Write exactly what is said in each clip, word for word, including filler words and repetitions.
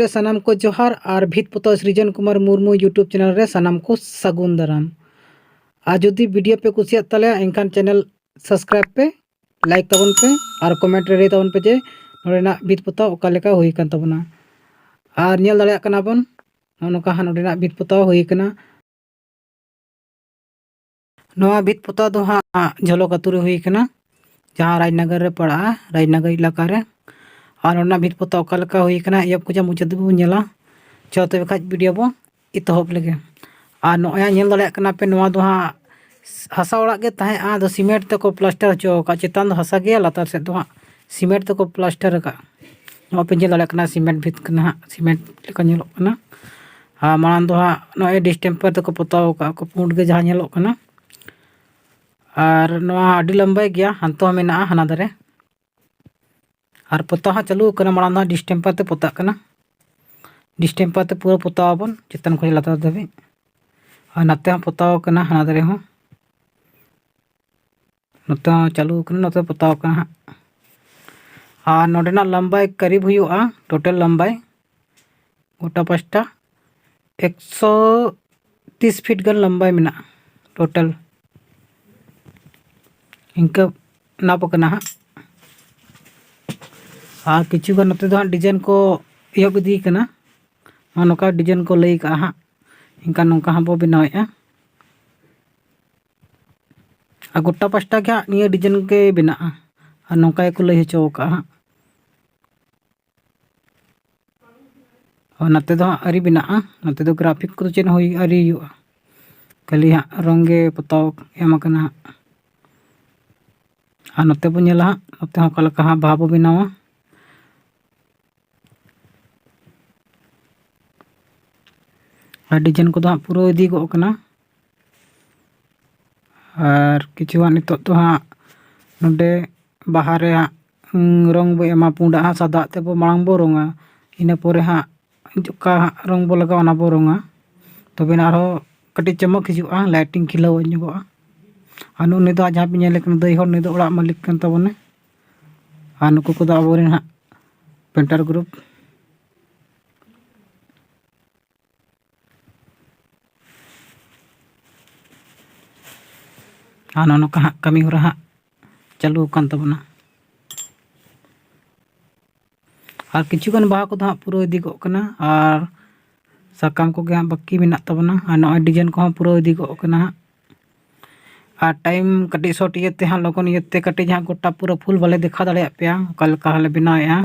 ᱨᱮ ᱥᱟᱱᱟᱢ ᱠᱚ ᱡᱚᱦᱟᱨ ᱟᱨ ᱵᱷᱤᱛ ᱯᱚᱛᱟᱣ ᱥᱨᱤᱡᱚᱱ ᱠᱩᱢᱟᱨ ᱢᱩᱨᱢᱩ YouTube ᱪᱮᱱᱮᱞ ᱨᱮ ᱥᱟᱱᱟᱢ ᱠᱚ ᱥᱟᱹᱜᱩᱱ ᱫᱟᱨᱟᱢ᱾ ᱟᱨ ᱡᱩᱫᱤ ᱵᱷᱤᱰᱤᱭᱳ ᱯᱮ ᱠᱩᱥᱤᱭᱟᱜ ᱛᱟᱞᱮᱭᱟ, ᱮᱱᱠᱷᱟᱱ ᱪᱮᱱᱮᱞ ᱥᱟᱵᱥᱠᱨᱟᱭᱤᱵᱽ ᱯᱮ, ᱞᱟᱭᱤᱠ ᱛᱟᱵᱚᱱ ᱯᱮ ᱟᱨ ᱠᱚᱢᱮᱱᱴ ᱨᱮ ᱞᱟᱹᱭ ᱛᱟᱵᱚᱱ ᱯᱮ ᱡᱮ ᱱᱚᱰᱮᱱᱟᱜ ᱵᱷᱤᱛ ᱯᱚᱛᱟᱣ ᱚᱠᱟ ᱞᱮᱠᱟ ᱦᱩᱭ ᱟᱠᱟᱱ ᱛᱟᱵᱚᱱᱟ᱾ ᱟᱨ ᱧᱮᱞ ᱫᱟᱲᱮᱭᱟᱜ ᱠᱟᱱᱟ ᱵᱚᱱ, ᱱᱚᱜᱼᱚ ᱱᱚᱝᱠᱟ ᱦᱟᱸᱜ ᱱᱚᱰᱮᱱᱟᱜ ᱵᱷᱤᱛ ᱯᱚᱛᱟᱣ ᱦᱩᱭ ᱟᱠᱟᱱᱟ᱾ ᱱᱚᱣᱟ ᱵᱷᱤᱛ ᱯᱚᱛᱟᱣ ᱫᱚ ᱦᱟᱸᱜ ᱡᱷᱚᱞᱚᱠ ᱟᱹᱛᱩ ᱨᱮ ᱦᱩᱭ ᱟᱠᱟᱱᱟ, ᱡᱟᱦᱟᱸ ᱨᱟᱡᱽᱱᱚᱜᱚᱨ ᱨᱮ ᱯᱟᱲᱟᱜᱼᱟ, ᱨᱟᱡᱽᱱᱚᱜᱚᱨ ᱮᱞᱟᱠᱟ ᱨᱮ᱾ ᱟᱨ ᱱᱚᱰᱮᱱᱟᱜ ᱵᱷᱤᱛ ᱯᱚᱛᱟᱣ ᱚᱠᱟ ᱞᱮᱠᱟ ᱦᱩᱭ ᱟᱠᱟᱱᱟ, ᱮᱦᱚᱵ ᱠᱷᱚᱱᱟᱜ ᱢᱩᱪᱟᱹᱫ ᱫᱷᱟᱹᱵᱤᱡ ᱵᱚᱱ ᱧᱮᱞᱟ᱾ ᱪᱚ ᱛᱚᱵᱮ ᱠᱷᱟᱡ ᱵᱷᱤᱰᱤᱭᱳ ᱵᱚᱱ ᱮᱛᱚᱦᱚᱵ ᱞᱮᱜᱮ᱾ ᱟᱨ ᱱᱚᱜᱼᱚᱭ ᱦᱟᱸᱜ ᱧᱮᱞ ᱫᱟᱲᱮᱭᱟᱜ ᱠᱟᱱᱟ ᱯᱮ, ᱱᱚᱣᱟ ᱫᱚ ᱦᱟᱸᱜ ᱦᱟᱥᱟ ᱚᱲᱟᱜ ᱜᱮ ᱛᱟᱦᱮᱸᱜᱼᱟ, ᱟᱫᱚ ᱥᱤᱢᱮᱱᱴ ᱛᱮᱠᱚ ᱯᱞᱟᱥᱴᱟᱨ ᱦᱚᱪᱚ ᱟᱠᱟᱫᱼᱟ᱾ ᱪᱮᱛᱟᱱ ᱫᱚ ᱦᱟᱥᱟ ᱜᱮᱭᱟ, ᱞᱟᱛᱟᱨ ᱥᱮᱫ ᱫᱚ ᱦᱟᱸᱜ ᱥᱤᱢᱮᱱᱴ ᱛᱮᱠᱚ ᱯᱞᱟᱥᱴᱟᱨ ᱟᱠᱟᱫᱼᱟ᱾ ᱱᱚᱣᱟ ᱯᱮ ᱧᱮᱞ ᱫᱟᱲᱮᱭᱟᱜ ᱠᱟᱱᱟ, ᱥᱤᱢᱮᱱᱴ ᱵᱷᱤᱛ ᱠᱟᱱᱟ ᱦᱟᱸᱜ, ᱥᱤᱢᱮᱱᱴ ᱞᱮᱠᱟ ᱧᱮᱞᱚᱜ ᱠᱟᱱᱟ᱾ ᱟᱨ ᱢᱟᱲᱟᱝ ᱫᱚ ᱦᱟᱸᱜ ᱱᱚᱜᱼᱚᱭ ᱰᱤᱥᱴᱮᱢᱯᱟᱨ ᱛᱮᱠᱚ ᱯᱚᱛᱟᱣ ᱟᱠᱟᱫᱼᱟ ᱠᱚ, ᱯᱩᱸᱰ ᱜᱮ ᱡᱟᱦᱟᱸ ᱧᱮᱞᱚᱜ ᱠᱟᱱᱟ᱾ ᱟᱨ ᱱᱚᱣᱟ ᱟᱹᱰᱤ ᱞᱟᱢᱵᱟᱭ ᱜᱮᱭᱟ, ᱦᱟᱱᱛᱮ ᱦᱚᱸ ᱢᱮᱱᱟᱜᱼᱟ, ᱦᱟᱱᱟ ᱫᱷᱟᱨᱮ᱾ ᱟᱨ ᱯᱚᱛᱟᱣ ᱦᱟᱸᱜ ᱪᱟᱹᱞᱩ ᱟᱠᱟᱱᱟ, ᱢᱟᱲᱟᱝ ᱫᱚ ᱦᱟᱸᱜ ᱰᱤᱥᱴᱮᱢᱯᱟᱨ ᱛᱮ ᱯᱚᱛᱟᱜ ᱠᱟᱱᱟ᱾ ᱰᱤᱥᱴᱮᱢᱯᱟᱨ ᱛᱮ ᱯᱩᱨᱟᱹ ᱯᱚᱛᱟᱣ ᱟᱵᱚᱱ, ᱪᱮᱛᱟᱱ ᱠᱷᱚᱱ ᱞᱟᱛᱟᱨ ᱫᱷᱟᱹᱵᱤᱡ᱾ ᱟᱨ ᱱᱟᱛᱮ ᱦᱚᱸ ᱯᱚᱛᱟᱣ ᱠᱟᱱᱟ, ᱦᱟᱱᱟ ᱫᱷᱟᱨᱮ ᱦᱚᱸ᱾ ᱱᱚᱛᱮ ᱦᱚᱸ ᱪᱟᱹᱞᱩ ᱠᱟᱱᱟ, ᱱᱚᱛᱮ ᱯᱚᱛᱟᱣ ᱠᱟᱱᱟ ᱦᱟᱸᱜ᱾ ᱟᱨ ᱱᱚᱰᱮᱱᱟᱜ ᱞᱟᱢᱵᱟᱭ ᱠᱟᱨᱤᱵ ᱦᱩᱭᱩᱜᱼᱟ, ᱴᱳᱴᱟᱞ ᱞᱟᱢᱵᱟᱭ ᱜᱚᱴᱟ ᱯᱟᱥᱴᱟ ᱮᱠᱥᱚ ᱛᱤᱥ ᱯᱷᱤᱴ ᱜᱟᱱ ᱞᱟᱢᱵᱟᱭ ᱢᱮᱱᱟᱜᱼᱟ ᱴᱳᱴᱟᱞ᱾ ᱤᱱᱠᱟᱹ ᱱᱟᱯ ᱠᱟᱱᱟ ᱦᱟᱸᱜ᱾ ᱟᱨ ᱠᱤᱪᱷᱩ ᱜᱟᱱ ᱱᱚᱛᱮ ᱫᱚ ᱦᱟᱸᱜ ᱰᱤᱡᱟᱭᱤᱱ ᱠᱚ ᱮᱦᱚᱵ ᱤᱫᱤ ᱠᱟᱱᱟ᱾ ᱱᱚᱜᱼᱚ ᱱᱚᱝᱠᱟ ᱰᱤᱡᱟᱭᱤᱱ ᱠᱚ ᱞᱟᱹᱭ ᱠᱟᱜᱼᱟ ᱦᱟᱸᱜ, ᱮᱱᱠᱷᱟᱱ ᱱᱚᱝᱠᱟ ᱦᱚᱸ ᱵᱚ ᱵᱮᱱᱟᱣᱮᱫᱼᱟ᱾ ᱟᱨ ᱜᱚᱴᱟ ᱯᱟᱥᱴᱟ ᱜᱮ ᱦᱟᱸᱜ ᱱᱤᱭᱟᱹ ᱰᱤᱡᱟᱭᱤᱱ ᱜᱮ ᱵᱮᱱᱟᱜᱼᱟ᱾ ᱟᱨ ᱱᱚᱝᱠᱟ ᱜᱮᱠᱚ ᱞᱟᱹᱭ ᱦᱚᱪᱚ ᱟᱠᱟᱫᱼᱟ ᱦᱟᱸᱜ᱾ ᱟᱨ ᱱᱚᱛᱮ ᱫᱚ ᱦᱟᱸᱜ ᱟᱹᱣᱨᱤ ᱵᱮᱱᱟᱜᱼᱟ, ᱱᱚᱛᱮ ᱫᱚ ᱜᱨᱟᱯᱷᱤᱠ ᱠᱚᱫᱚ ᱪᱮᱫ ᱦᱚᱸ ᱦᱩᱭ ᱟᱹᱣᱨᱤ ᱦᱩᱭᱩᱜᱼᱟ, ᱠᱷᱟᱹᱞᱤ ᱦᱟᱸᱜ ᱨᱚᱝ ᱜᱮ ᱯᱚᱛᱟᱣ ᱮᱢ ᱟᱠᱟᱱᱟ ᱦᱟᱸᱜ᱾ ᱟᱨ ᱱᱚᱛᱮ ᱵᱚᱱ ᱧᱮᱞᱟ ᱦᱟᱸᱜ, ᱱᱚᱛᱮ ᱦᱚᱸ ᱚᱠᱟ ᱞᱮᱠᱟ ᱦᱟᱸᱜ ᱵᱟᱦᱟ ᱵᱚ ᱵᱮᱱᱟᱣᱟ᱾ ᱟᱨ ᱰᱤᱡᱟᱭᱤᱱ ᱠᱚᱫᱚ ᱦᱟᱸᱜ ᱯᱩᱨᱟᱹᱣ ᱤᱫᱤ ᱜᱚᱜ ᱠᱟᱱᱟ᱾ ᱟᱨ ᱠᱤᱪᱷᱩ ᱦᱟᱸᱜ ᱱᱤᱛᱚᱜ ᱫᱚ ᱦᱟᱸᱜ ᱱᱚᱰᱮ ᱵᱟᱦᱟ ᱨᱮ ᱦᱟᱸᱜ, ᱩᱸ, ᱨᱚᱝ ᱵᱚ ᱮᱢᱟ, ᱯᱩᱸᱰᱟᱜ ᱦᱟᱸᱜ ᱥᱟᱫᱟᱜ ᱛᱮᱵᱚ ᱢᱟᱲᱟᱝ ᱵᱚ ᱨᱚᱝᱟ᱾ ᱤᱱᱟᱹ ᱯᱚᱨᱮ ᱦᱟᱸᱜ ᱚᱠᱟ ᱦᱟᱸᱜ ᱨᱚᱝ ᱵᱚ ᱞᱟᱜᱟᱣᱟ, ᱚᱱᱟ ᱵᱚ ᱨᱚᱝᱟ᱾ ᱛᱚᱵᱮᱱᱟ ᱟᱨᱦᱚᱸ ᱠᱟᱹᱴᱤᱡ ᱪᱚᱢᱚᱠ ᱦᱤᱡᱩᱜᱼᱟ, ᱞᱟᱭᱴᱤᱝ ᱠᱷᱤᱞᱟᱹᱣ ᱧᱚᱜᱚᱜᱼᱟ᱾ ᱟᱨ ᱱᱩᱜᱼᱩ ᱱᱩᱭ ᱫᱚ ᱦᱟᱸᱜ ᱡᱟᱦᱟᱸ ᱯᱮ ᱧᱮᱞᱮ ᱠᱟᱱᱟ ᱫᱟᱹᱭ ᱦᱚᱲ, ᱱᱩᱭ ᱫᱚ ᱚᱲᱟᱜ ᱢᱟᱹᱞᱤᱠ ᱠᱟᱱ ᱛᱟᱵᱚᱱᱟᱭ᱾ ᱟᱨ ᱱᱩᱠᱩ ᱠᱚᱫᱚ ᱟᱵᱚᱨᱮᱱ ᱦᱟᱸᱜ ᱯᱮᱱᱴᱟᱨ ᱜᱨᱩᱯ᱾ ᱟᱨ ᱱᱚᱜᱼᱚ ᱱᱚᱝᱠᱟ ᱦᱟᱸᱜ ᱠᱟᱹᱢᱤ ᱦᱚᱨᱟ ᱦᱟᱸᱜ ᱪᱟᱹᱞᱩ ᱟᱠᱟᱱ ᱛᱟᱵᱚᱱᱟ᱾ ᱟᱨ ᱠᱤᱪᱷᱩ ᱜᱟᱱ ᱵᱟᱦᱟ ᱠᱚᱫᱚ ᱦᱟᱸᱜ ᱯᱩᱨᱟᱹᱣ ᱤᱫᱤ ᱠᱚᱜ ᱠᱟᱱᱟ, ᱟᱨ ᱥᱟᱠᱟᱢ ᱠᱚᱜᱮ ᱦᱟᱸᱜ ᱵᱟᱹᱠᱤ ᱢᱮᱱᱟᱜ ᱛᱟᱵᱚᱱᱟ᱾ ᱟᱨ ᱱᱚᱜᱼᱚᱭ design ᱠᱚᱦᱚᱸ ᱯᱩᱨᱟᱹᱣ ᱤᱫᱤ ᱠᱚᱜ ᱠᱟᱱᱟ ᱦᱟᱸᱜ᱾ ᱟᱨ time ᱠᱟᱹᱴᱤᱡ short ᱤᱭᱟᱹᱛᱮ ᱦᱟᱸᱜ, ᱞᱚᱜᱚᱱ ᱤᱭᱟᱹᱛᱮ ᱠᱟᱹᱴᱤᱡ ᱦᱟᱸᱜ ᱜᱚᱴᱟ ᱯᱩᱨᱟᱹ full ᱵᱟᱞᱮ ᱫᱮᱠᱷᱟᱣ ᱫᱟᱲᱮᱭᱟᱜ ᱯᱮᱭᱟ, ᱚᱠᱟ ᱞᱮᱠᱟ ᱦᱟᱸᱜ ᱞᱮ ᱵᱮᱱᱟᱣᱮᱫᱼᱟ᱾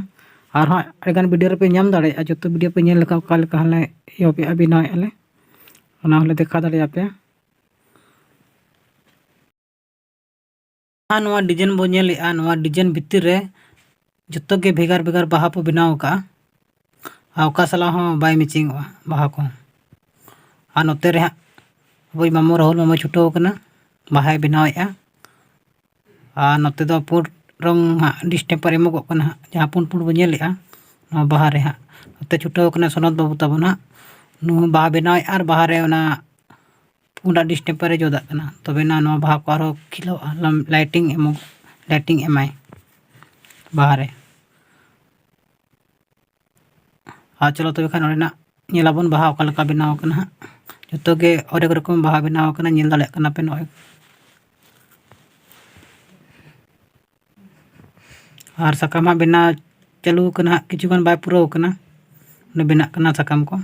ᱟᱨᱦᱚᱸ ᱟᱹᱰᱤᱜᱟᱱ video ᱨᱮᱯᱮ ᱧᱟᱢ ᱫᱟᱲᱮᱭᱟᱜᱼᱟ, ᱡᱚᱛᱚ video ᱯᱮ ᱧᱮᱞ ᱞᱮᱠᱷᱟᱱ ᱚᱠᱟ ᱞᱮᱠᱟ ᱦᱟᱸᱜ ᱞᱮ ᱮᱦᱚᱵᱮᱜᱼᱟ, ᱵᱮᱱᱟᱣᱮᱫᱼᱟ ᱞᱮ, ᱚᱱᱟ ᱦᱚᱸᱞᱮ ᱫᱮᱠᱷᱟᱣ ᱫᱟᱲᱮᱭᱟᱯᱮᱭᱟ᱾ ᱟᱨ ᱱᱚᱣᱟ design ᱵᱚ ᱧᱮᱞᱮᱫᱼᱟ, ᱱᱚᱣᱟ design ᱵᱷᱤᱛᱤᱨ ᱨᱮ ᱡᱚᱛᱚ ᱜᱮ ᱵᱷᱮᱜᱟᱨ ᱵᱷᱮᱜᱟᱨ ᱵᱟᱦᱟ ᱵᱚ ᱵᱮᱱᱟᱣ ᱟᱠᱟᱫᱼᱟ, ᱟᱨ ᱚᱠᱟ ᱥᱟᱞᱟᱜ ᱦᱚᱸ ᱵᱟᱭ matchingᱚᱜᱼᱟ ᱵᱟᱦᱟ ᱠᱚ᱾ ᱟᱨ ᱱᱚᱛᱮ ᱨᱮ ᱦᱟᱸᱜ ᱟᱵᱚᱭᱤᱡ ᱢᱟᱢᱚ ᱨᱟᱦᱩᱞ ᱢᱟᱢᱚᱭ ᱪᱷᱩᱴᱟᱹᱣ ᱟᱠᱟᱱᱟ, ᱵᱟᱦᱟᱭ ᱵᱮᱱᱟᱣᱮᱫᱼᱟ᱾ ᱟᱨ ᱱᱚᱛᱮ ᱫᱚ ᱯᱩᱸᱰ ᱨᱚᱝ ᱦᱟᱸᱜ distemper ᱮᱢᱚᱜᱚᱜ ᱠᱟᱱᱟ ᱦᱟᱸᱜ, ᱡᱟᱦᱟᱸ ᱯᱩᱸᱰ ᱯᱩᱸᱰ ᱵᱚ ᱧᱮᱞᱮᱫᱼᱟ ᱱᱚᱣᱟ ᱵᱟᱦᱟ ᱨᱮ ᱦᱟᱸᱜ᱾ ᱱᱚᱛᱮ ᱪᱷᱩᱴᱟᱹᱣ ᱟᱠᱟᱱᱟ ᱥᱚᱱᱚᱛ ᱵᱟᱹᱵᱩ ᱛᱟᱵᱚᱱ ᱦᱟᱸᱜ, ᱱᱩᱭ ᱦᱚᱸ ᱵᱟᱦᱟ ᱵᱮᱱᱟᱣᱮᱫᱼᱟ ᱟᱨ ᱵᱟᱦᱟ ᱨᱮ ᱚᱱᱟ ᱯᱩᱸᱰᱟᱜ distemper ᱮ ᱡᱚᱫᱟᱜ ᱠᱟᱱᱟ᱾ ᱛᱚᱵᱮᱱᱟ ᱱᱚᱣᱟ ᱵᱟᱦᱟ ᱠᱚ ᱟᱨᱦᱚᱸ ᱠᱷᱤᱞᱟᱹᱜᱼᱟ, ᱞᱟᱢ-, lighting ᱮᱢᱚᱜ, lighting ᱮᱢᱟᱭ ᱵᱟᱦᱟ ᱨᱮ᱾ ᱟᱨ ᱪᱚᱞᱚ ᱛᱚᱵᱮ ᱠᱷᱟᱱ ᱚᱸᱰᱮᱱᱟᱜ ᱧᱮᱞᱟᱵᱚᱱ ᱵᱟᱦᱟ ᱚᱠᱟ ᱞᱮᱠᱟ ᱵᱮᱱᱟᱣ ᱟᱠᱟᱱᱟ ᱦᱟᱸᱜ᱾ ᱡᱚᱛᱚ ᱜᱮ ᱦᱚᱨᱮᱠ ᱨᱚᱠᱚᱢ ᱵᱟᱦᱟ ᱵᱮᱱᱟᱣ ᱟᱠᱟᱱᱟ, ᱧᱮᱞ ᱫᱟᱲᱮᱭᱟᱜ ᱠᱟᱱᱟ ᱯᱮ ᱱᱚᱜᱼᱚᱭ᱾ ᱟᱨ ᱥᱟᱠᱟᱢ ᱦᱟᱸᱜ ᱵᱮᱱᱟᱣ ᱪᱟᱹᱞᱩ ᱟᱠᱟᱱᱟ ᱦᱟᱸᱜ, ᱠᱤᱪᱷᱩ ᱜᱟᱱ ᱵᱟᱭ ᱯᱩᱨᱟᱹᱣ ᱟᱠᱟᱱᱟ, ᱚᱸᱰᱮ ᱵᱮᱱᱟᱜ ᱠᱟᱱᱟ ᱥᱟᱠᱟᱢ ᱠᱚ,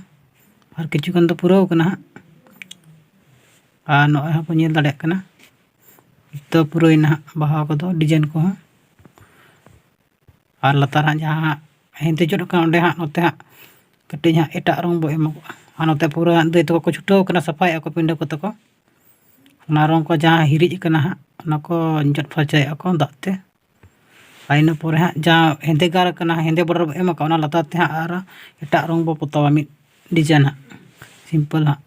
ᱟᱨ ᱠᱤᱪᱷᱩ ᱜᱟᱱ ᱫᱚ ᱯᱩᱨᱟᱹᱣ ᱟᱠᱟᱱᱟ ᱦᱟᱸᱜ᱾ ᱟᱨ ᱱᱚᱜᱼᱚᱭ ᱦᱚᱸ ᱵᱚᱱ ᱧᱮᱞ ᱫᱟᱲᱮᱭᱟᱜ ᱠᱟᱱᱟ, ᱱᱤᱛᱚᱜ ᱯᱩᱨᱟᱹᱣᱮᱱᱟ ᱦᱟᱸᱜ ᱵᱟᱦᱟ ᱠᱚᱫᱚ, design ᱠᱚᱦᱚᱸ᱾ ᱟᱨ ᱞᱟᱛᱟᱨ ᱦᱟᱸᱜ ᱡᱟᱦᱟᱸ ᱦᱟᱸᱜ ᱦᱮᱸᱫᱮ ᱡᱚᱫ ᱟᱠᱟᱱ, ᱚᱸᱰᱮ ᱦᱟᱸᱜ ᱱᱚᱛᱮ ᱦᱟᱸᱜ ᱠᱟᱹᱴᱤᱡ ᱦᱟᱸᱜ ᱮᱴᱟᱜ ᱨᱚᱝ ᱵᱚ ᱮᱢᱚᱜᱚᱜᱼᱟ᱾ ᱟᱨ ᱱᱚᱛᱮ ᱯᱩᱨᱟᱹ ᱦᱟᱸᱜ ᱫᱟᱹᱭ ᱛᱟᱠᱚ ᱠᱚ ᱪᱷᱩᱴᱟᱹᱣ ᱟᱠᱟᱱᱟ, ᱥᱟᱯᱷᱟᱭᱮᱫᱼᱟ ᱠᱚ ᱯᱤᱸᱰᱟᱹ ᱠᱚ ᱛᱟᱠᱚ᱾ ᱚᱱᱟ ᱨᱚᱝ ᱠᱚ ᱡᱟᱦᱟᱸ ᱦᱤᱨᱤᱡ ᱟᱠᱟᱱᱟ ᱦᱟᱸᱜ, ᱚᱱᱟ ᱠᱚ ᱡᱚᱫ ᱯᱷᱟᱨᱪᱟᱭᱮᱫᱼᱟ ᱠᱚ ᱫᱟᱜ ᱛᱮ᱾ ᱟᱨ ᱤᱱᱟᱹ ᱯᱚᱨᱮ ᱦᱟᱸᱜ ᱡᱟᱦᱟᱸ ᱦᱮᱸᱫᱮ ᱜᱟᱨ ᱟᱠᱟᱱᱟ, ᱦᱮᱸᱫᱮ border ᱵᱚ ᱮᱢ ᱟᱠᱟᱫ, ᱚᱱᱟ ᱞᱟᱛᱟᱨ ᱛᱮ ᱦᱟᱸᱜ ᱟᱨ ᱮᱴᱟᱜ ᱨᱚᱝ ᱵᱚ ᱯᱚᱛᱟᱣᱟ, ᱢᱤᱫ design ᱦᱟᱸᱜ, simple ᱦᱟᱸᱜ᱾